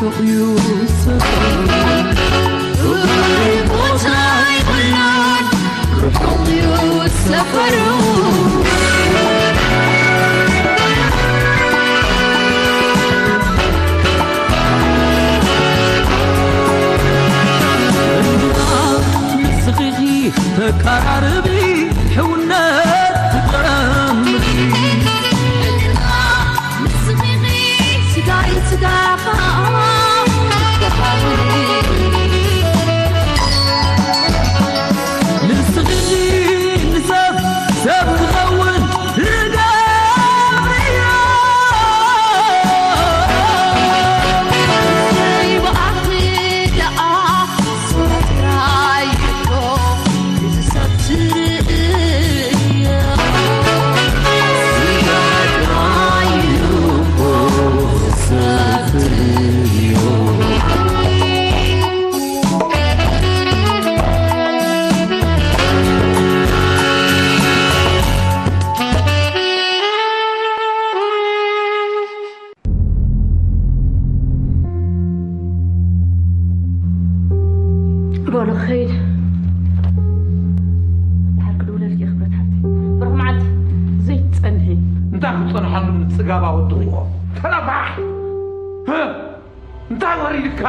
ርሑቕ እዩ ሰፈሩ፣ ርሑቕ እዩ ሰፈሩ። ንስኺ ተቀራርቢ ሕውነት ትጠምሪ። ንስኺ ንሰብ ሰብ ክኸውን ርገምዮ። በሉ ክኸይድ። ድሓር ክድውለልኪ እየ ክብረት ሓፍተይ። ብሩኽ መዓልቲ። ዘይትጸንሒ። እንታይ ክጸንሓሉ፣ ንጽጋብ ኣወድቕዎ። ተረፋሕ! እንታይ ወሪድካ?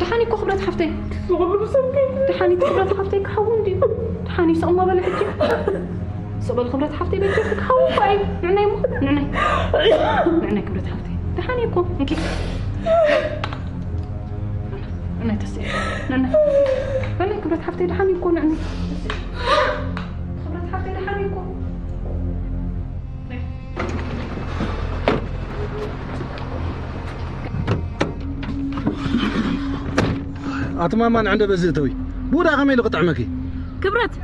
ደሓን እኮ ክብረት ሓፍተይ። ደሓን እኮ ክብረት ሓፍተይ ክኸውን ድዩ? ደሓን እዩ፣ ስቕ እሞ በሊ ሕጂ። ስቕ በሊ ክብረት ሓፍተይ፣ በጃ ክኸውን እኮ እዩ። ንዕናይ እሞ፣ ንዕናይ። ንዕናይ ክብረት ሓፍተይ። ደሓን እዩ እኮ፣ እንኪ። ንዕናይ ተስኢ። ንዕናይ። ንዕናይ ክብረት ሓፍተይ፣ ደሓን እዩ እኮ፣ ንዕናይ። ክብረት ሓፍተይ፣ ደሓን እዩ እኮ። ኣቲ ማማ፣ ንዕንደ በዚ እተዊ። ብኡ ደኣ ከመይ ኢሉ ክጥዕመኪ? ክብረት፣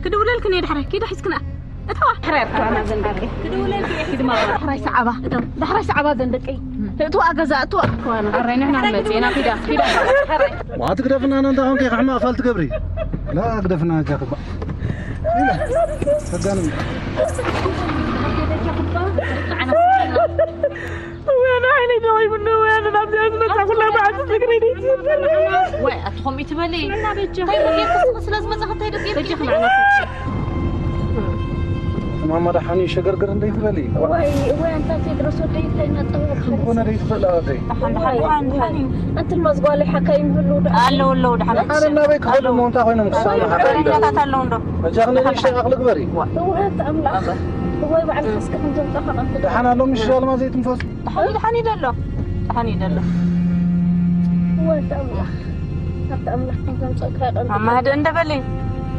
ክድውለልክን እየ ዳሕራይ። ኪዳ ሒዝክንኣ። እተዋ። ዳሕራይ ኣትዋና ዘን ደቂ። ክድውለልኪ እየ። ኪድ ማማ። ዳሕራይ ሰዓባ። እተው። ዳሕራይ ሰዓባ ዘን ደቂ። እትዋ ገዛ፣ እትዋ። ኣራይ ንሕና ንመጽእ ኢና። ኪዳ፣ ኪዳ። ኣቲ ግደፍና፣ ኣነ እንታይ ኮንኪ፣ ሕማቕ ፋል ትገብሪ? ላ፣ ግደፍና፣ እጃ ክባ። ኢላ። ተጋንም። ወይ ኣነ ዓይነይ ደኺሙኒ፣ ወይ ኣነ ናብዚኣ ዝመጽኣ ኩላ መዓልቲ ዝግረይ ደይ ዝብል። ወይ ኣቲ ከምኡ ትበሊ። እንታይ መጌርኩ ስለ ዝመጻ እንታይ ደቂ በጃ ክምዕና። ማማ ደሓን እዩ፣ ሸገርግር እንደይ ትበሊ። ወይ፣ ወይ ኣንታ ቴድሮስ ወደይ እንታይ እናጠወቕካ? ኮነ ደይ ትፈላ ወደይ። ደሓን፣ ደሓን፣ ደሓን፣ ደሓን እዩ። ኣንቲ ልማዝ ጓለይ ሓካይም ህልው ዶ? ኣለዉ፣ ኣለዉ፣ ደሓን። ኣነ እናበይ ክኸዱ ኣለዉ። እሞ እንታይ ኮይኖም ክሳብ ኣለዉ፣ ሓካይም ዶ? ሓካይም ኣለዉ እንዶ። በጃ ክንደይ ደሓን፣ ንእሽተይ ደሓን። ኣቕሊ ግበሪ። እዋ፣ ኣንቲ ኣምላኽ። እዋ። እወ፣ ባዕልኻ እስከ ክንተምጻኻ ኣንቲ ደሓን ኣሎ፣ ምሽ ሻልማ ዘይትንፈሱ። ደሓን እዩ፣ ደሓን እዩ ደሎ። ደሓን እዩ ደሎ። እወ፣ ኣንቲ ኣምላኽ። ኣንቲ ኣምላኽ ክንተምጻእካ ይቐንት። ማማ፣ ህድእ እንደ በሊ።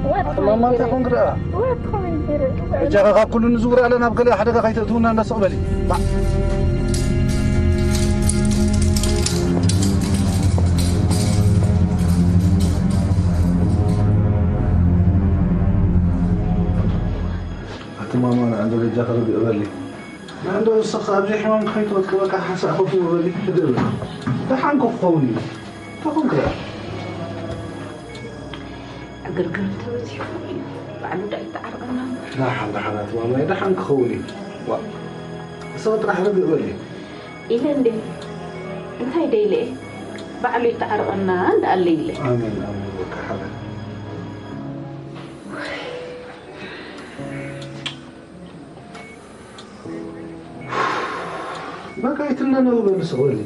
እወ፣ ኣቲ ማማ፣ እንታይ ኮንክ ደኣ? እወ፣ ኣቲ ኮንክ ደኣ? በጃኻ ካብ ኩሉ ንዝውር ኣለ ናብ ገለ ሓደጋ ከይተእትውና እንዳ ስቕ በሊ። ባ- ማማ ንዕንዶ በጃኺ ርግእ በሊ። ንዕንዶ ንስኺ ኣብዚ ሕማም ከይትወድቂ በቃ ሓንሳእ ኮፍ በሊ። ህድእ በሊ። ደሓን ክኸውን እዩ። እንታይ ኮንኪ ደኣ? ዕግርግር እንተበዚሑ እዩ። ባዕሉ ደኣ ይተዓርቐና። ደሓን፣ ደሓን ኣቲ ማማይ፣ ደሓን ክኸውን እዩ። ዋ፣ ንስኺ ጥራሕ ርግእ በሊ። ኢለ እንዴ? እንታይ ደይለ? ባዕሉ ይተዓርቐና እንዳኣለ ኢለ። ኣሜን፣ ኣሜን። በቃ ሓደ። በቃ ይትነነው በል ስቕ በሊ።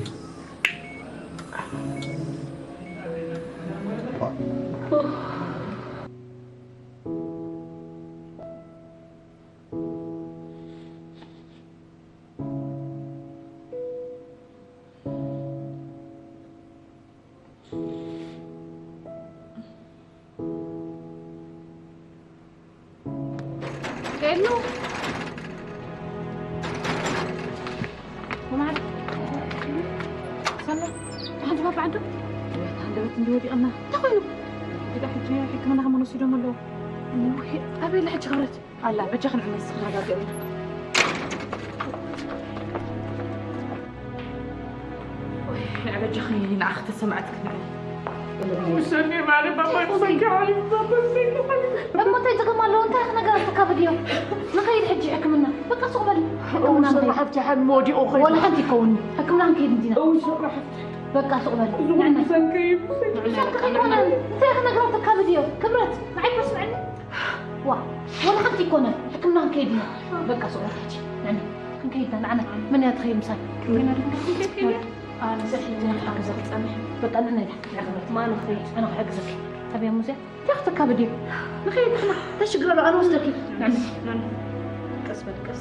ሄሎ። ወማዕድ። ሰላም። ሓንቲ ባባ ዓዱ። ወይ፣ ሃንደበት እንዲ ወዲቐና። እንታይ ኮይኑ? ኢዳ ሕጂ ሕክምና ከመን ወሲዶም ኣለዉ። ወይ፣ ኣበይ ኣላ ሕጂ ክብረት? ኣላ፣ በጃ ክንዕመስ ክነጋገር ኢና። ወይ፣ ንዕበጃኺ ንዓኺ ተሰማዕትኪ ንዕይ። ውሰኒ ማሪ፣ ባባ ይሰኪ ሓሊፍ፣ ባባ ይሰኪ ሓሊፍ። እሞ እንታይ ጸገም ኣለዎ? እንታይ ክነገራትካ ብድዮ? ንኸይድ ሕጂ ሕክምና። በቃ ሱቕ በል። ሕክምና ውሰኒ ንኸይድ። ሓፍቲ፣ ሓን መወዲኦ ኸይድ። ወላ ሓንቲ ይከውን። ሕክምና ንከይድ እንዲና። ውሰኒ ሓፍቲ። በቃ ሱቕ በል። ንዕና። ውሰኒ ከይድ። ውሰኒ። ውሰኒ ከይኮነ። እንታይ ክነገራትካ ብድዮ? ክብረት፣ ንዓይ እኮ ስምዕኒ። ዋ፣ ወላ ሓንቲ ይኮነ። ሕክምና ክንከይድ ኢና። በቃ ሱቕ በል ሕጂ። ንዕና። ክንከይድ ኢና፣ ንዓና። መን እያ ትኸይድ ምሳይ? ኣነ ሰሒት እየ ክሕግዘኪ ጸኒሐ። በቃ ንዕና ኢዳ። ንዕና ክብረት። ማን ክኸይድ? ኣነ ክሕግዘኪ። ኣበይ ሙዚያ? እንታይ ክትካብድ እዩ? ንኸይድ ንሕና። እንታይ ሽግር ኣሎ? ኣነ ወስደኪ። ንዕና። ቀስ በል፣ ቀስ።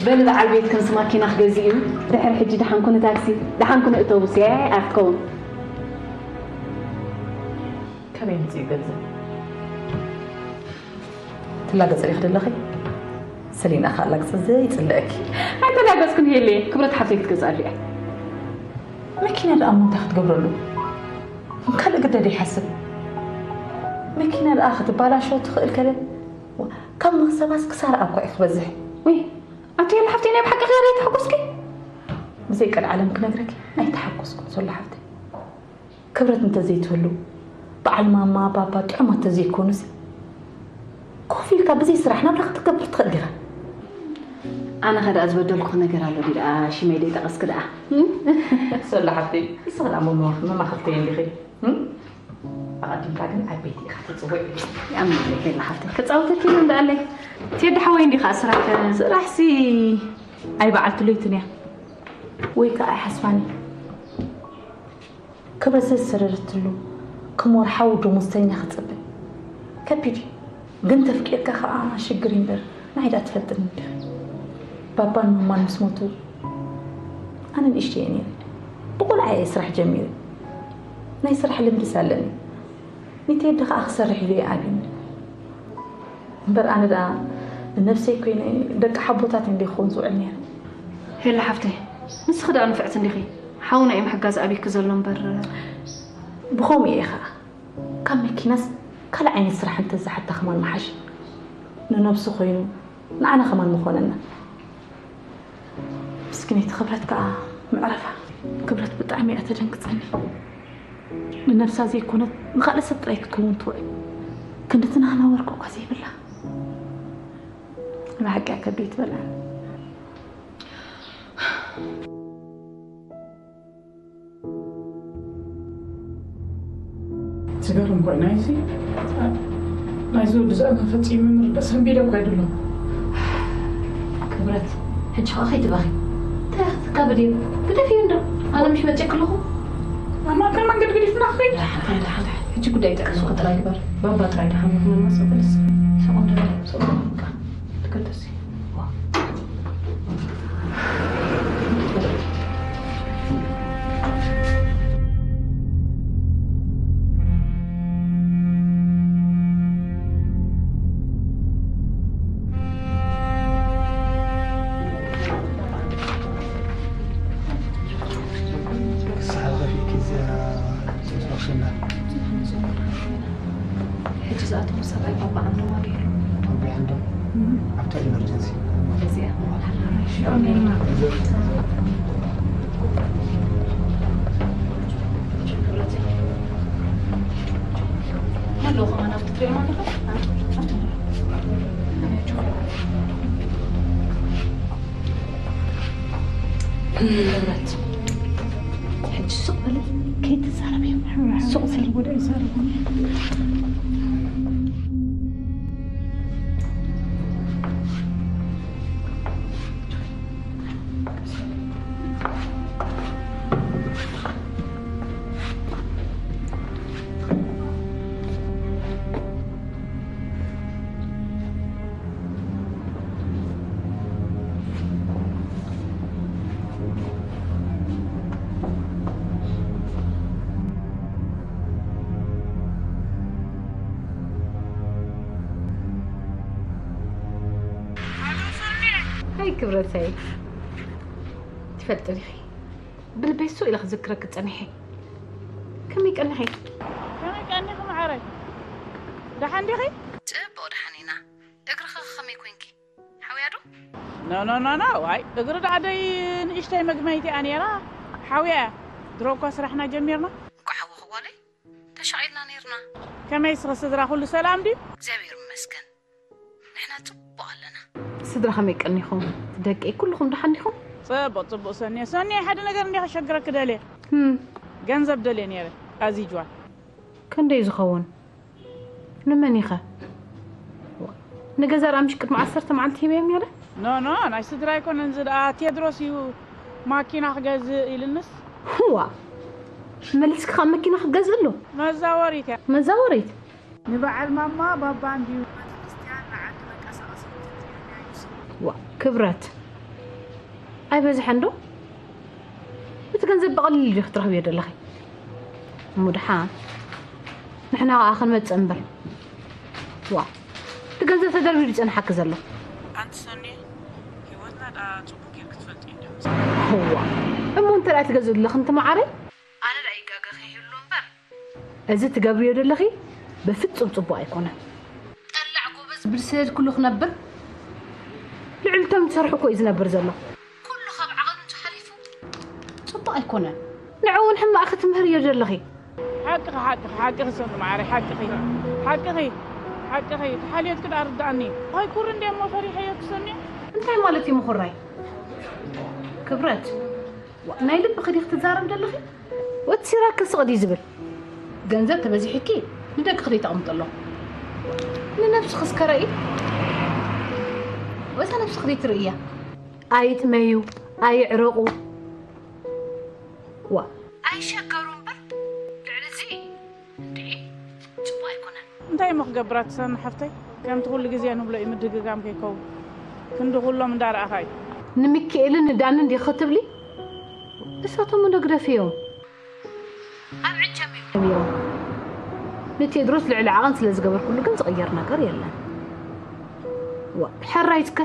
በሊ በዓል ቤትክንስ ማኪና ክገዝእ እዩ። ድሕሪ ሕጂ ደሓን ኩኒ ታክሲ፣ ደሓን ኩኒ እቶቡስ፣ ያያይ ኣትከውን። ከመይ ምጽእ ገንዘብ? ትላገጽ ዲኺ ዘለኺ? ሰሊና ከኣ ላግጺ ዘይጽልእኪ። ኣይተላገጽኩን ሄሌ፣ ክብረት ሓፍተይ ክትገዝኣሉ እያ። መኪና ደኣ እሞ እንታይ ክትገብረሉ? ካልእ ግደ ደይሓስብ። መኪና ደኣ ክትባላሾ ትኽእል ከለ፣ ካብ መኽሰባስ ክሳራኣ እኳ እዩ ክበዝሕ። ወይ፣ ኣቲ ሄለ ሓፍተይ ናይ ብሓቂ ኸ ዘይተሓጎስኪ? ብዘይ ቀልዓለም ክነግረኪ ኣይተሓጎስኩን ሶሎ ሓፍተይ። ክብረት እንተዘይትህሉ፣ በዓል ማማ፣ ባባ ጥዑማት ተዘይኮኑሲ፣ ኮፍ ኢልካ ብዘይ ስራሕ ናብራ ክትገብር ትኽእል ዲኻ? ኣነ ኸ ደኣ ዝበደልኩኺ ነገር ኣሎ ድዩ ደኣ? ሽመይ ደይጠቐስኪ ደኣ? እም? ሶሎ ሓፍተይ፣ ንስኺ ደኣ መማ-፣ መማኽርተይ እንዲኺ። እም? ኣቐዲምካ ግን ዓበይቲ ኢኻ ትጽውዕ። ይኣምነለይ ሄላ ሓፍተይ። ክጻወተኪ ኢሉ እንዳኣለይ። ቴዲ ሓወይ እንዲኻ ስራሕ? ስራሕሲ ኣይ በዓልቲ ለይትን እያ። ወይ ከኣ ኣይሓስባን እየ። ክብረት ዘዝሰደደትሉ ከም ወርሓዊ ደሞዝተኛ ክጽበ ከቢድ እዩ። ግን ተፍቂርካ ከኣ ሽግር እዩ እምበር ንዓይ ደኣ ትፈልጥኒ እንዲኺ። ባባን ማማን ምስ ሞቱ ኣነ ንእሽተይ እየ ነይረ። ብቆልዓ እየ ስራሕ ጀሚረ። ናይ ስራሕ ልምድስ ኣለኒ። ንቴዲ ከኣ ክሰርሕ ኢሉ እየ ኣብዩኒ። እምበር ኣነ ደኣ ንነብሰይ ኮይነ ደቂ ሓቦታት እንዲ ክኸውን ዝውዕል ነይረ። ሄላ ሓፍተይ፣ ንስኺ ደኣ ንፍዕቲ እንዲኺ። ሓውና እዩ ምሕጋዝ ኣብይኪ ዘሎ እምበር። ብኸምኡ እየ ኸኣ። ካብ መኪናስ ካልእ ዓይነት ስራሕ እንተዝሓታ ከማን ምሓሸ። ንነብሱ ኮይኑ ንዓና ከማን ምኾነና። ምስኪነይቲ ክብረት ከኣ ምዕረፋ። ክብረት ብጣዕሚ እያ ተደንግጸኒ። ንነብሳ ዘይኮነት ንኻልእ ሰብ ጥራይ ክትከውን ትውዕል። ክንድቲ ናህና ወርቂ እኳ ዘይብላ። ንሓቂ እያ ከቢድ ትበልዐ። ዝገርም ኮይኑ ኣይሲ ናይዚ ወዲ ዘእመ ፈጺሙ ምርዳእ ሰንቢደ እኮ ይድሎ። ክብረት፣ ሕጂ ኸኣ ከይትበኺ። እንታይ ክትካብድ እዩ? ግደፍዮ እንዶ። ኣነ ምሽ መጺእ ከለኹ ኣብ ማእከል መንገዲ ገዲፍና ክኸይድ? ደሓን፣ ደሓን፣ ደሓን። ሕጂ ጉዳይ ጥዕና ጥራይ ግበር። ባባ ጥራይ ደሓን ይኹን፣ ማሰ ፈልስ። ሰቆም ደሓን፣ ሰቆም በቃ። ትከተሲ። ዋ። ሕጂ ዝኣተዉ ሰብኣይ ባባ ዓንዶም ኣበይ ኣለዉ? ባባ ዓንዶም ኣብታ ኢመርጀንሲ። እዚኣ ኣለዉ ከማን ኣብቲ ትሪኦም ኣለኹም? ንብረት። ሕጂ ስቕ በሊ፣ ከይትዛረቢ። ስቕ በሊ። ኣይ ክብረተይ፣ ትፈልጢ ዲኺ፣ ብልበይ ሱቕ ኢለ ክዝክረኪ ጸኒሐ። ከመይ ቀኒኺ? ከመይ ቀኒኺ መዓረይ? ደሓን ዲኺ? ጽቡቕ ደሓን ኢና። እግርኺ ከ ከመይ ኮንኪ? ሓውያ ዶ? ኖ፣ ኖ፣ ኖ፣ ኖ፣ ዋይ፣ እግሪ ደኣ ደይ ንእሽተይ መግመይቲ እያ ነይራ። ሓውያ እያ። ድሮ እኳ ስራሕና ጀሚርና። እንኳዕ ሓወኺ ጓለይ። ተሻቒልና ነይርና። ከመይ እስኺ ስድራ ኩሉ ሰላም ድዩ? እግዚኣብሔር ይመስገን። ንሕና ጽቡቕ ኣለና። ስድራ ከመይ ቀኒኹም? ደቀይ ኩልኹም ደሓን ዲኹም? ጽቡቕ፣ ጽቡቕ ሰንየ። ሰንየ፣ ሓደ ነገር እንዲየ ከሸግረኪ ደልየ። ህም። ገንዘብ ደልየ ነይረ። ኣዚጅዋል። ክንደይ ዝኸውን? ንመን ኢኸ? ንገዛ ርኣምሽ ቅድሚ ዓሰርተ መዓልቲ ሂበዮም ነይረ? ኖ፣ ኖ፣ ናይ ስድራ ኣይኮነን። እዚ ደኣ ቴድሮስ እዩ ማኪና ክገዝእ ኢልንስ። ህዋ፣ መሊስኪ ካብ መኪና ክትገዝእ ኣሎ? መዛወሪት እያ። መዛወሪት? ንበዓል ማማ ባባ እንድዩ ቤተክርስትያን ንዓዲ መንቀሳቐሲ ክትርእየና እዩ። ዋ፣ ክብረት። ኣይበዝሐን ዶ? እቲ ገንዘብ ብቐሊሉ ዲኺ ክትረኽብዮ ዘለኺ? እሞ ደሓን ንሕና ኸኣ ክንመጽእ እምበር። ዋ፣ እቲ ገንዘብ ተደርቢዩ ዝጸንሓኪ ዘሎ። ኣንቲ ሰኒ፣ ህይወትና ደኣ ጽቡቕ ጌርኪ ትፈልጢ እንዲኺ። እዋ፣ እሞ እንተ ደኣ ትገዝእ ኣለኺ እንቲ መዓረይ? ኣነ ደኣ ይጋገ ከይህሉ እምበር። እዚ ትገብርዮ ዘለኺ በፍጹም ጽቡቕ ኣይኮነን። ጠላዕ ጎበዝ ብልሰት ኩሉ ክነብር ልዕሊ እቶም ዝሰርሑ እኮ እዩ ዝነብር ዘሎ። ኩሉ ካብ ዓቐኑ እንተሓሊፉ ጽቡቕ ኣይኮነን። ንዕኡ እውን ሕማቕ ክትምህርዮ ዘለኺ። ሓቅኺ፣ ሓቅኺ፣ ሓቅኺ ሰኑ መዓረይ፣ ሓቅኺ፣ ሓቅኺ፣ ሓቅኺ፣ ተሓልዮትኪ ደኣ ርድኣኒ። ኣይኩር እንደ እሞ ፈሪሐዮ ትሰኒ። እንታይ ማለት እዩ ምኹራይ? ክብረት፣ ዋ፣ ናይ ልብኺ ዲኺ ትዛረብ ዘለኺ? ወዲ ሲራክ ስቕ ድዩ ዝብል? ገንዘብ ተበዚሑኪ ንደቅኺ ደይ ተቐምጠሎም። ንነብስኺ እስከ ረኢ። ወዛ ነብስኺ ደይ ትርእያ? ኣይጥመዩ፣ ኣይዕረቑ። ዋ፣ ኣይሸገሩ እምበር ልዕሊ እዚ እንድዒ ጽቡቕ ኣይኮነን። እንታይ እሞ ክገብራ ትሰኒ ሓፍተይ? ከምቲ ኩሉ ግዜ ንብሎ እዩ፣ ምድግጋም ከይከውን። ክንዲ ኩሎም እንዳረኣኻ እዩ። ንሚካኤልን ንዳንን ዲኺ ክትብሊ? እሳቶም መደግደፊ እዮም። ኣብ ዕጃም እዮም ነቢሮም። ንቴድሮስ ልዕሊ ዓቐን ስለ ዝገበርኩሉ ግን ዝቕየር ነገር የለን። ዋ፣ ሕራይ እስከ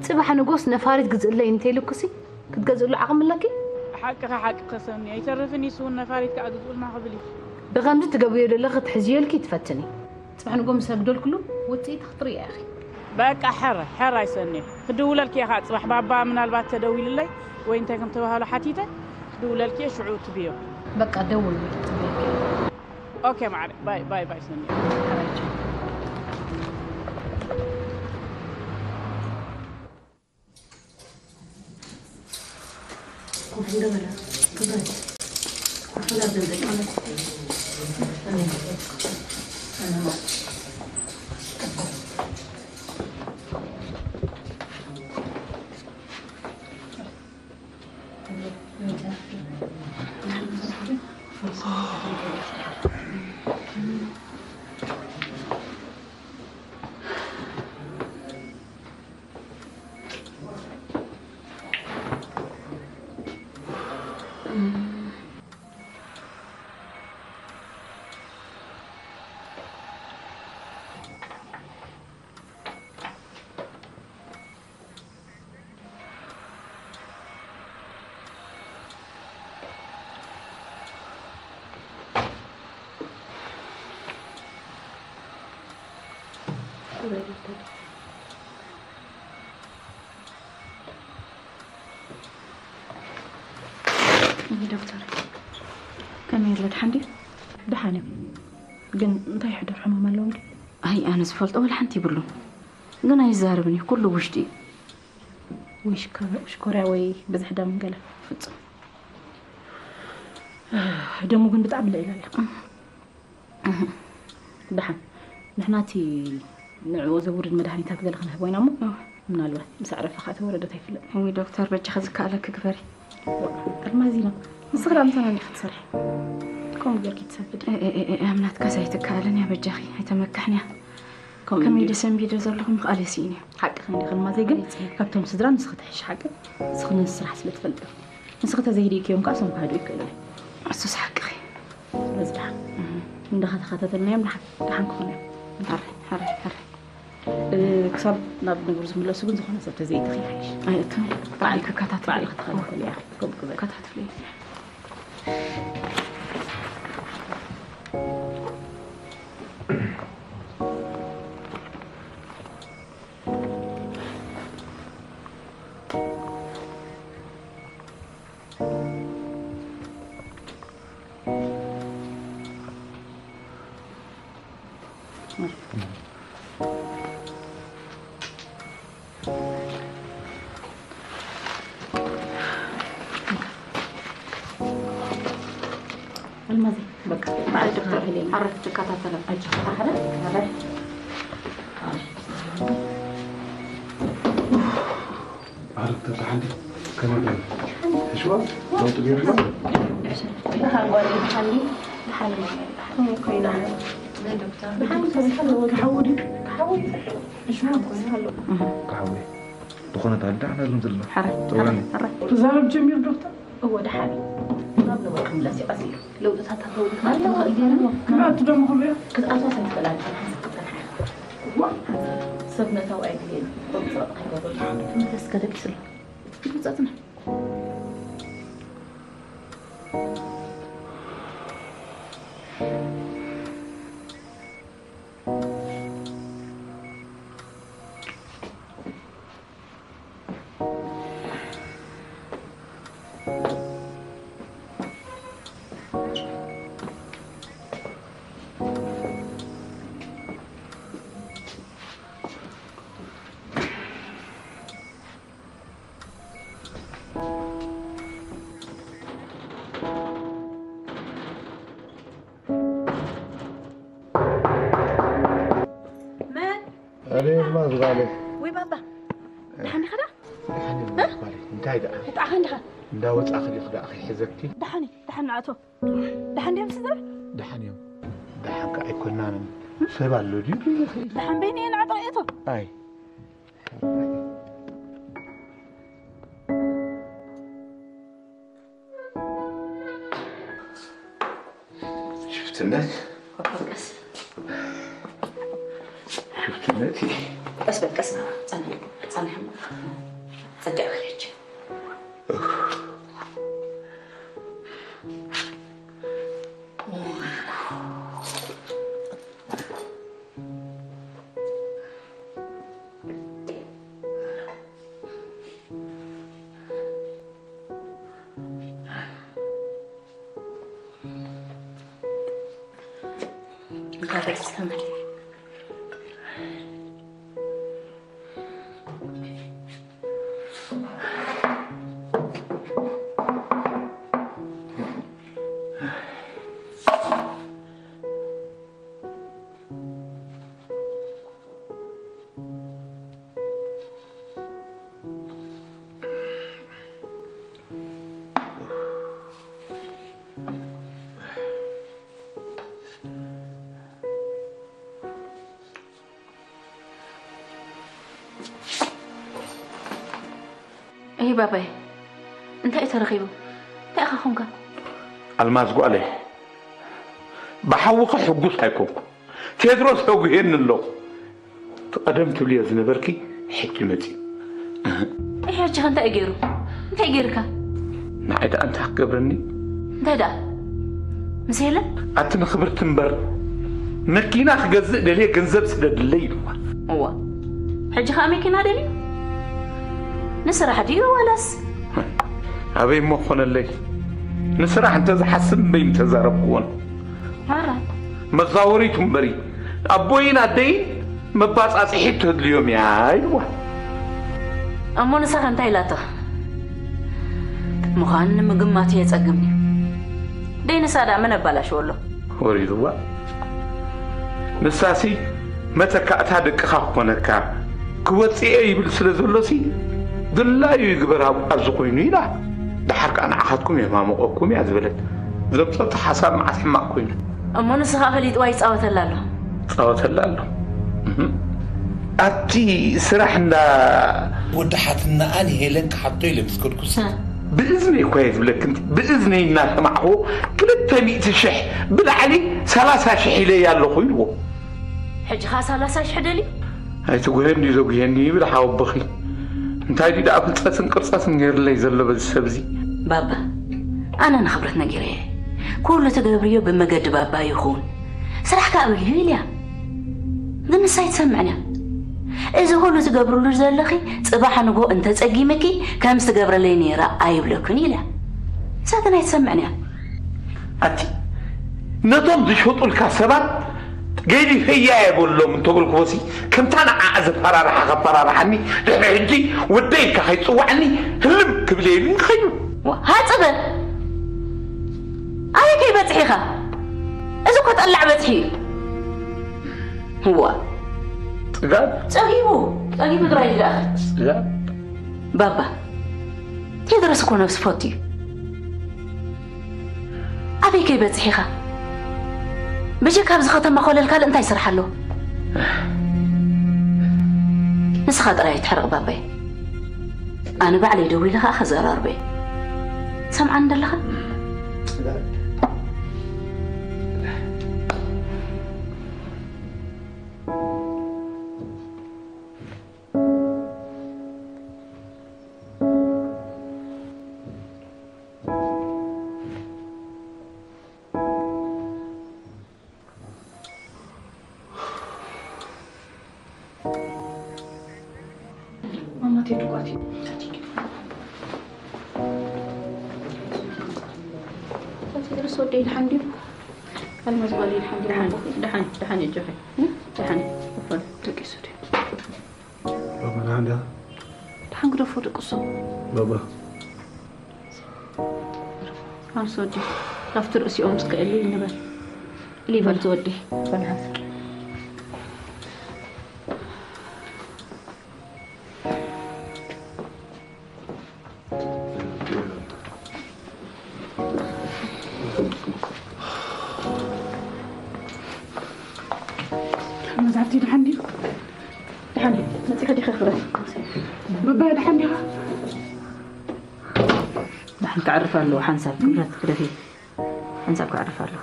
ጽባሕ ንጎስ ነፋሪት ግዝእለይ እንተይልኩሲ ክትገዝእሉ ዓቕሚ ኣለኪ? ሓቅኺ፣ ሓቅኺ ሰኒ፣ ኣይተርፍን እዩ፣ ስውን ነፋሪት ከኣ ግዝኡልና ክብል እዩ። ብኸምዚ ትገብርዮ ዘለኺ ክትሕዝዮ ኢልኪ ትፈትኒ። ጽባሕ ንጎ ምስ ሰግደልኩሉ ውጽኢት ክትርእያ ኢኺ። በቃ ሕራይ፣ ሕራይ ሰኒ። ክድውለልኪ እየ ከኣ ጽባሕ ባባ ምናልባት ተደዊልለይ ወይ እንታይ ከም ተባህሉ ሓቲተ ክድውለልኪ እየ፣ ሽዑ ትብዮ። በቃ ደውል፣ ጽበየኪ። ኦኬ ማዕረ፣ ባይ፣ ባይ፣ ባይ ሰኒ። ሕራይ ቻው። ኮፍ እንደ በላ ክብረት፣ ኮፍ በላ ዘንበል ማለት ነው። ዶክተር፣ ከመይ ኣሎ? ደሓን ድዩ? ደሓን እዩ። ግን እንታይ ይሕደር ሕማም ኣለዎም ድዩ? ኣይ፣ ኣነ ዝፈልጦ ወላ ሓንቲ ይብሉን። ግን ኣይዛረብን እዩ፣ ኩሉ ውሽጢ እዩ። ወይ ሽኮር-፣ ሽኮርያ ወይ ብዝሒ ደም ገለ። ፍጹም። ደሙ ግን ብጣዕሚ ልዒሉ ኣሎ። እህ። ደሓን። ንሕና እቲ ንዕኡ ዘውርድ መድሃኒታት ገለ ክንህቦ ኢና እሞ፣ እወ። ምናልባት ምስ ኣዕረፈ ከኣ ተወረደት ኣይፍለጥ። እውይ ዶክተር፣ በጃኺ ዝከኣለኪ ግበሪ። ኣልማዚና፣ ንስኺ ደኣ ምሳና ዲኺ ትሰርሒ? ከምኡ ጌርኪ ትሰብዲ? እ፣ እ፣ እ፣ እምነትካስ ኣይትከኣልን እያ በጃኺ፣ ኣይተመክሕንያ። ከምኡ ከመይ እንድዩ። ደሰንቢደ ዘለኹ ምኽኣል የስኢን እዩ። ሓቅኺ እንዲኺ ኣልማዘይ፣ ግን ኣይጽእን። ካብቶም ስድራ ንስኺ ትሕሺ ሓቂ። ንስኺ ነዚ ስራሕ ስለ ትፈልጥዮ። ንስኺ ተዘይህድእክዮም ከኣ እሶም ክሃድኡ ይክእሉ እዮም። እሱስ ሓቅኺ። ስለዚ ደሓን። እህ። እንዳኸተኸታተልናዮም ደሓን፣ ደሓን ክኾኑ እዮም። ሕራይ፣ ሕራይ፣ ሕራይ። እ፣ ክሳብ ናብ ንቡር ዝምለሱ ግን ዝኾነ ሰብ ተዘይእትኺ ይሓይሽ። ኣይእቱን። ባዕልኪ ባዕልኪ ከታተሊ። ባዕልኪ ትኸታተሊ ኢኺ። ከምኡ ክበል። ከታተሊ። ኣልማዘይ፣ በቃ፣ በዓል ዶክተር ሄሌን ዓረፍ ትከታተሎም። ኣጆኻ፣ ዓረፍ፣ ዓረፍ። ዓረፍ፣ ደሓን ድዩ? ከመይ ገይሩ? ሕሽዋ? ለውጢ ገይርዋ? ደሓን ጓል፣ ደሓን ድዩ? ደሓን፣ ደሓን ኮይና። ደሓን፣ ደሓን። ክሓዊ ድዩ? ክሓዊ። ሕሽዋ ኮይና ኣሎ። ክሓዊ። ዝኾነ ታዲያ ደሓን ኣይደለም ዘሎ። ሓረ፣ ጥሩይ። ሓረ፣ ሓረ። ክዛረብ ጀሚሩ ዶክተር? እወ፣ ደሓን እዩ። ናብ ነበሩ ክምለስ እዩ ቀስ ኢሉ። ለውጥታት ኣለዉ ድዩ? ክንኣቱ ዶ ምኽእሉ እያ? ክትኣትዋ ኣይትኽእላን፣ ሓንሳብ ክጸንሓ ኢኻ። እዋ። ሰብ ምእታው ኣይድልየን። ቁርጽ ከይገበሩ። ደሓን እዩ። መለስ ከደቅስ ኣሎ። ይውጸጽና። መን? ኣነ ድማ ዝባለይ። ወይ ባባ። ደሓን ዲኻ ደኣ? ደሓን እየ እ? ዝባለይ። እንታይ ደኣ? ይጥዓኻ እንዲኻ? እንዳ ወጻእኺ ዲኺ ደኣ ከይሕዘኪ? ደሓን እየ፣ ደሓን ንኣቶ። ደሓን ድዮም ስድራ? ደሓን እዮም። ደሓን ከኣ ኣይኮናንን። ሰብ ኣሎ ድዩ? ደሓን በይነ እየ ንዓጣ እቶ። ኣይ። ሽፍትነት። ቀስ። ሽፍትነት። ቀስ በል፣ ቀስ በል። ጸንሕ፣ ጸንሕ። ጸድያ ክልች። እይ ባባይ፣ እንታይ እዩ ተረኺቡ? እንታይ ኢኻ ኾንካ? ኣልማዝ ጓለይ፣ ብሓውኺ ሕጉስ ኣይኮንኩ። ቴድሮስ ተጉሄኒ ኣሎ። እቲ ቀደም ትብልዮ ዝነበርኪ ሕጂ መጺኡ። እህ። እይ ሕጂ ኸ እንታይ እዩ ገይሩ? እንታይ ገይርካ? ንዓይ ደኣ እንታይ ክገብረኒ? እንታይ ደኣ? ምስ ሄለን? ኣቲ ንኽብርቲ እምበር መኪና ክገዝእ ደልየ ገንዘብ ስደድለይ ኢልዋ። እዋ፣ ሕጂ ኸኣ መኪና ደልዩ? ንስራሕ ድዩ ዋላስ? ኣበይ እሞ ኾነለይ? ንስራሕ እንተዝሓስብ እምበይ ምተዛረብክዎን። ሓራ። መዛወሪቱ እምበሪ፣ ኣቦይን ኣደይን መባጻጽሒት ተድልዮም እያ ኢልዋ። እሞ ንሳኸ እንታይ ኢላቶ? ምዃኑ ንምግማቱ የጸግም እዩ። ደይ ንሳ ደኣ መን ኣባላሽዎ ኣሎ? ወሪድዋ። ንሳሲ መተካእታ ደቅኻ ክኾነካ ክወጽእ እየ ይብል ስለ ዘሎሲ ድላዩ ይግበር ኣብ-፣ ኣብዚ ኮይኑ ኢላ። ደሓር ከኣ ንዓኻትኩም የማምቐኩም እያ ዝበለት። ዘምጸቶ ሓሳብ መዓት ሕማቕ ኮይኑ። እሞ ንሱ ኸኣ ፈሊጥዋ ይጻወተላ ኣሎ። ይጻወተላ ኣሎ። እህ። ኣብቲ ስራሕ እንዳ ወዲ ሓትናኣ ንሄለን ክሓቶ ኢለ ምስ ከድኩስ፣ እ። ብእዝነይ እኳ እየ ዝብለክን፣ ብእዝነይ እናሰማዕኹ ክልተ ሚእቲ ሽሕ ብላዕሊ ሰላሳ ሽሕ ኢለያ ኣለኹ ኢልዎ። ሕጂ ኸኣ ሰላሳ ሽሕ ደልዩ? ኣይትጉሄ እንድዩ ዘጉሄኒ ይብል ሓወቦኺ። እንታይ ድዩ ደኣ ፍልጠትን ቅርጸትን ገይርለይ ዘሎ በዚ ሰብ እዚ? ባባ፣ ኣነ ንኽብረት ነጊረየ። ኩሉ ትገብርዮ ብመገዲ ባባ ይኹን። ስራሕ ከኣ በልዩ ኢልያ። ግን ንሳ ኣይትሰምዕን እያ። እዚ ኩሉ ትገብርሉ ዘለኺ ጽባሕ ንግሆ እንተጸጊምኪ ከምዚ ትገብረለይ ነይራ ኣይብለክን ኢልያ። ንሳ ግን ኣይትሰምዕን እያ። ኣቲ ነቶም ዝሸጡልካ ሰባት ገዲፈያ እየ በሎም እንተበልክዎሲ፣ ከምታ ንዓኣ ዘፈራርሓ ከፈራርሓኒ፣ ድሕሪ ሕጂ ወደይ ኢልካ ከይትጽዋዕኒ ህልም ክብል እየ ኢሉኒ ከይዱ። ዋ፣ ሃጽበ! ኣበይ ከይበጽሕ ኢኻ? እዚ እኮ ጠላዕ በጽሒ እዩ። እዋ። ጽጋብ? ጸጊቡ፣ ጸጊቡ ጥራይ እዩ ደኣ። ጽጋብ? ባባ፣ ቴድሮስ እኮ ነብሲ ፈቱ እዩ። ኣበይ ከይበጽሕ ኢኻ? ብጀካ ኣብዚ ከተማ ኮለል ካልእ እንታይ ስራሕ ኣሎ? ንስኻ ጥራይ ኣይትሕረቕ ባባይ። ኣነ ባዕለይ ደዊለ ኸኣ ከዘራርበ እየ። ትሰምዓኒ ደለኻ? ማማ ቴዱ ቋት እዩ። ቴድሮስ ወደይ ደሓን ድዩ? ኣልማዝ ጓለይ ደሓን ድዩ? ደሓን፣ ደሓን፣ ደሓን እዩ ጆኸይ። እ? ደሓን እዩ። ደቂሱ ድዩ? ባባ ደሓን ድያ? ደሓን ግደፎ ደቅሶ። ባባ። ኣንስ ወዲ፣ ካብቲ ርእሲኦም ዝክእል ንበል። ሊበል ትወዲ። በል ሓንሳብ። መዛርቲ ደሓን ድዩ? ደሓን እዩ። መጺኻ ዲኻ ክብረት? በባ ደሓን ዲኻ? ደሓን ክዕርፍ ኣለዎ ሓንሳብ ክብረት ክደፊ። ሓንሳብ ክዕርፍ ኣለዎ።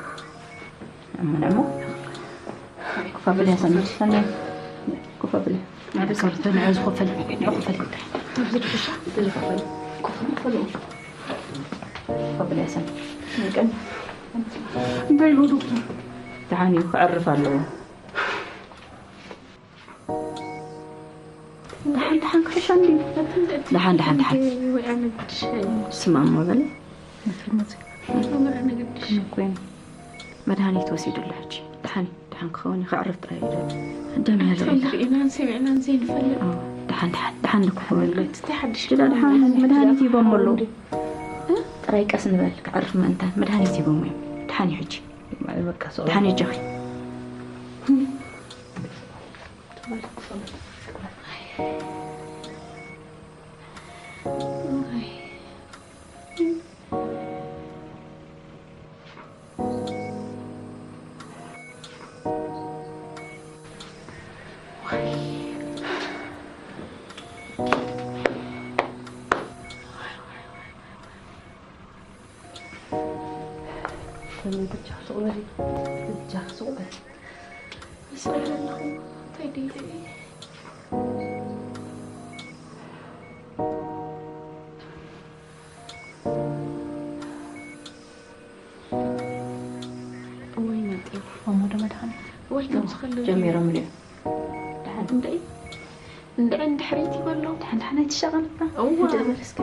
እሞ፣ እሞ። ኮፍ ኣብሊ፣ ሰኒ፣ ሰኒ። ኮፍ ኣብሊ። ሓደ ሰብ ተንዕዝ፣ ኮፍ በል። ኮፍ በል። ኮፍ በል። ኮፍ በል፣ ሰኒ። እንታይ ኢሉ ዶክተር? ደሓን እዩ፣ ክዕርፍ ኣለዎ። ደሓን፣ ደሓን ክሕሻ እንዲ። ደሓን፣ ደሓን፣ ደሓን። ወይ ኣነ ግድሽ። ስማ እሞ በለ። መድሃኒት ወሲዱሉ ሕጂ። ደሓን፣ ደሓን ክኸውን እዩ፣ ከዕርፍ ጥራይ እዩ። ደም ያለ ትፈልጥ ኢናን ሰሚዕናን ዘይንፈልጥ። ኣዎ፣ ደሓን፣ ደሓን፣ ደሓን ክኸውን እዩ። እቲ ሓድሽ ጅዳ ደሓን መድሃኒት ሂቦም ኣለዉ። እ? ጥራይ ቀስ ንበል፣ ክዕርፍ ምእንታን መድሃኒት ሂቦም እዮም። ደሓን እዩ ሕጂ። ኣይ፣ በቃ፣ ሰው ደሓን እዩ ጆኺ። ብጃ ሱቕ በል። ይስራሕ ኣለኹ። እንታይ ድዩ? እወይ መጤ። እሞ ዶ መድሃኒ? እወይ ከም ዝኸለሉ። ጀሚሮም ድዮም? ደሓን እንደ እንደ እንድሕሪት ይበሎ። ሓንሓን ኣይትሻቐልካ። እዋ። እንደ በል እስከ።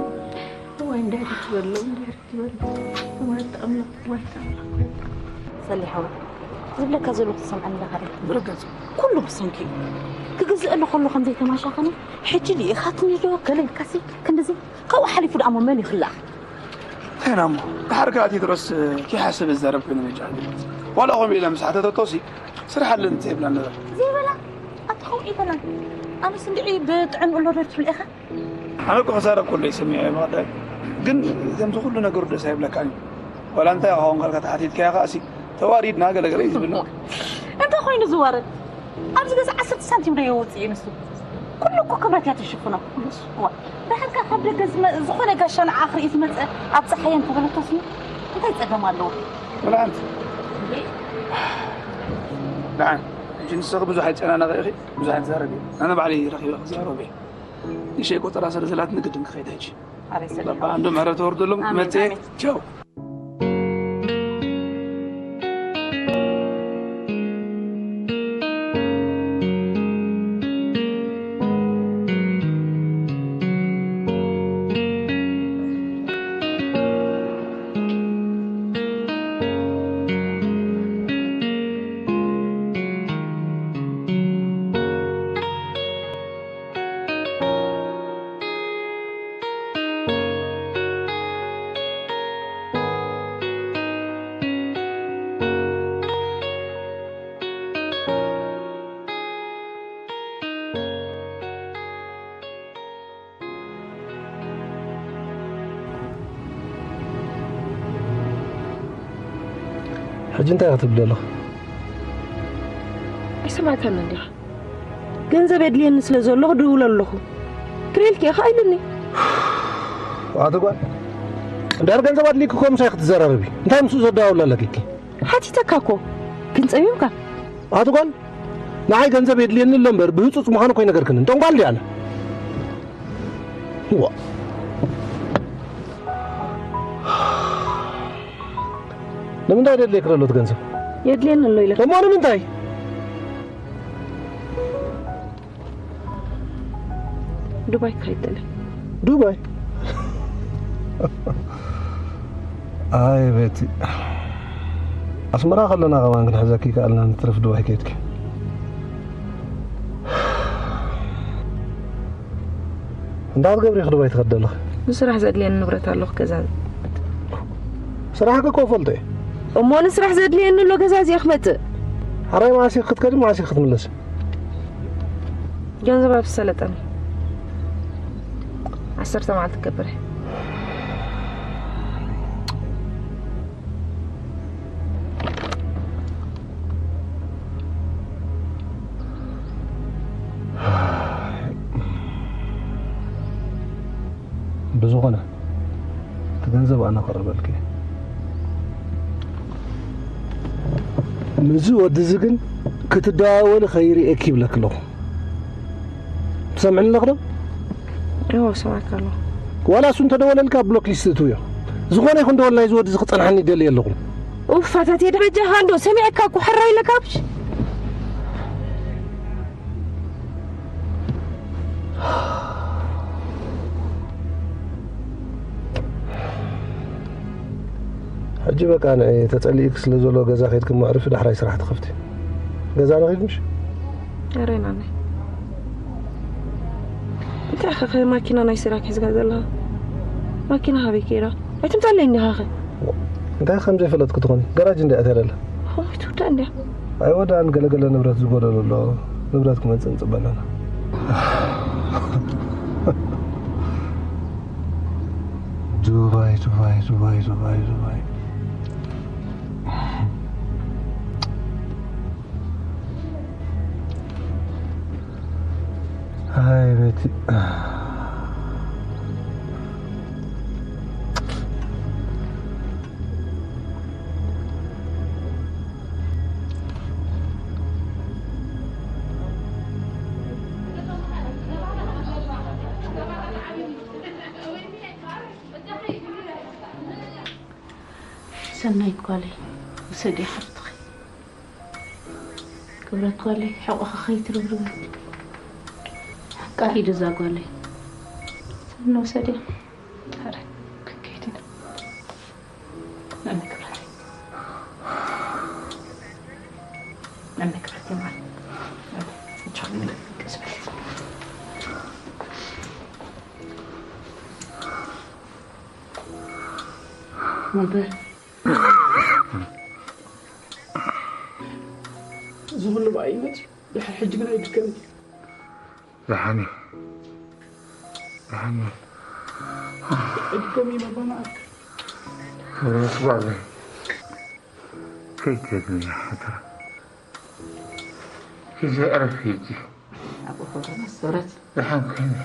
እዋ፣ እንድሕሪት ይበሎ፣ እንድሕሪት ይበሎ። እዋ፣ ተኣምና፣ እዋ፣ ተኣምና። ሰሊሕ ሓወይ፣ ዝብለካ ዘለኹ ትሰምዓኒ ዲኻ? ብርግጽ። ኩሉ ብሰንኪ እዩ። ክግዝእ ኣሎ ከሎ ከም ዘይተማሻኸኒ፣ ሕጂ ልኢኻትኒ ዶ ገለ ኢልካሲ፣ ክንድዚ ካብኡ ሓሊፉ ደኣ እሞ መን ይኽላእ? እንታይ ኢና እሞ፣ ድሓር ከኣ ቴድሮስ ከይሓሰበ ዝዛረብ ኮይኑ መጃ። ዋላ ከምኡ ኢላ ምስ ሓተተቶሲ፣ ስራሕ ኣለኒ ዘይብላ ነገር። ዘይበላ? ኣቲ ከምኡ ኣይበላን። ኣነስ እንድዒ ብጥዕንኡ ኣሎ ዶ ትብል ኢኻ? ኣነ እኮ ክዛረብ ከሎ ይሰሚዐ እየ ብቐዳይ። ግን ከምዚ ኩሉ ነገሩ ደስ ኣይብለካን እዩ። ዋላ እንታይ ክኸውን ከልካ ተሓቲትካዮ ከኣሲ፣ ተዋሪድና ገለገለ እዩ ዝብል። እንታይ ኮይኑ ዝዋረድ? ኣብዚ ገዛ ዓሰርተ ሳንቲም ዶ የውፅእ እዩ ንሱ? ኩሉ እኮ ክብረት እያ ትሽፍኖ። ዋ፣ ድሓር ከ ካብ ደገ ዝመ-፣ ዝኾነ ጋሻ ንዓ ክርኢ ዝመፀ ኣብ ፀሓየ እንተበለቶስ እንታይ ፀገም ኣለዎ? ወላ ሓንቲ። ደሓን፣ ሕጂ ንስኺ ብዙሕ ኣይጨናነቒ ኢኺ፣ ብዙሕ ኣይትዛረቢ። ኣነ ባዕለይ ረኺበ ክዛረብ እየ። ንእሽተይ ቆጸራ ስለ ዘላትኒ ግድን ክኸይድ ሕጂ። ኣረ፣ ሰላም። ባባ፣ እንዶ ምሕረት ተወርደሎም፣ ኣሜን፣ መጽየ። ኣሜን። ቻው። ሕጂ እንታይ ክትብል ኣለኻ? ኣይሰማዕካን እንዲኻ? ገንዘብ የድልየኒ ስለ ዘሎ ክድውሎ ኣለኹ። ክሬልኪ ኢኻ ኢሉኒ። ኣቲ ጓል፣ እንድሕር ገንዘብ ኣድልይኪ እኮ ምሳይ ክትዘራረቢ። እንታይ ምስኡ ዘደዋውል ኣለኪ? ሓቲተካ እኮ፣ ግን ጸሚምካ። ኣቲ ጓል፣ ንዓይ ገንዘብ የድልየኒ ኣሎ እምበር፣ ብህጹጽ ምዃኑ እኮ ኣይነገርክንን። ጠንቋል ድየ ኣነ? ዋ። ንምንታይ ደድልየኪ ዘሎ እቲ ገንዘብ? የድልየኒ ኣሎ ኢለ። እሞ ንምንታይ? ዱባይ ክኸይድ ደለ። ዱባይ? ኣይ ቤቲ፣ ኣስመራ ከለና ከማን ክንሕዘኪ ይከኣልና፣ ንትርፍ ዱባይ ከይድኪ። እንታይ ክትገብሪ ኢኺ ዱባይ ትኸዲ ዘለኺ? ንስራሕ ዘድልየኒ ንብረት ኣሎ ክገዛእ። ስራሕኪ እኮ እፈልጦ እየ። እሞ ንስራሕ ዘድልየኒ ኣሎ ገዛዚአ ክመጽእ። ሕራይ መዓስ ኢኺ ክትከዲ፣ መዓስ ኢኺ ክትምለሲ? ገንዘብ ኣብ ዝሰለጠኒ ዓሰርተ መዓልቲ ክገብር እየ። ብዝኾነ፣ እቲ ገንዘብ ኣነ ክቕርበልኪ እየ። ምስዚ ወዲ እዚ ግን ክትደዋወሊ ከይርእየኪ ይብለኪ ኣለኹ። ትሰምዕኒ ኣለኺ ዶ? እዎ፣ እሰማዕካ ኣለኹ። ዋላ እሱ እንተደወለልካ ብሎክ ሊስት እትውዮ። ዝኾነ ይኹን ደወል ናይዚ ወዲ እዚ ክጸንሓኒ ይደሊ ኣለኹ። ኡፍ፣ ኣታ ቴዲ በጃኻ እንዶ፣ ሰሚዐካ እኮ ሕራይ ኢለካ ብሽ። ሕጂ በቃ ንዒ፣ ተጸሊእክ ስለ ዘሎ ገዛ ከይድክ እሞ ኣዕርፊ፣ ዳሕራይ ስራሕ ትኸፍቲ። ገዛ ንኺድ ምሽ? ኣረ ናነይ። እንታይ ኢኻ ኸ ማኪና ናይ ስራሕ ሒዝካ ዘለኻ? ማኪና ሃበይ ከይዳ? ኣይትምጻለይ እንዲኻ ኸ? እንታይ ከም ዘይፈለጥኩ ትኾኒ? ገራጅ እንድያ እትያ ደለ። ሆይ ትውዳእ እንድያ። ኣይወዳእን፣ ገለ ገለ ንብረት ዝጎደሎ ኣሎ። ንብረት ክመጽእ ንጽበ ኣለና። ዱባይ፣ ዱባይ፣ ዱባይ፣ ዱባይ፣ ዱባይ። ኣይ ቤቲ። ሰናይት ጓለይ፣ ውሰዲ ሓፍትኺ። ክብረት ጓለይ፣ ሕቖኺ ከይትርብርቢ። ቃ ሂዱ እዛ ጓለይ። ንውሰድያ። ኧረ፣ ክንከይድ ኢና። መመ ክብረት። መመ ክብረት ይማል። እቻ ምን ቅስበት። መመ። እዚ ኩሉ ብኣይ ይመጽእ። ድሕሪ ሕጂ ግን ኣይድገምን። ደሓን እዩ። ደሓን እዩ። ዕድጎም እዩ ባባ መዓት። ርስ ጓለይ። ከይትደግምያ ሓደራ። ሂጂ ዕረፊ ሂጂ። ኣብ ኡኹ ተመስረት። ደሓን ኮይነ።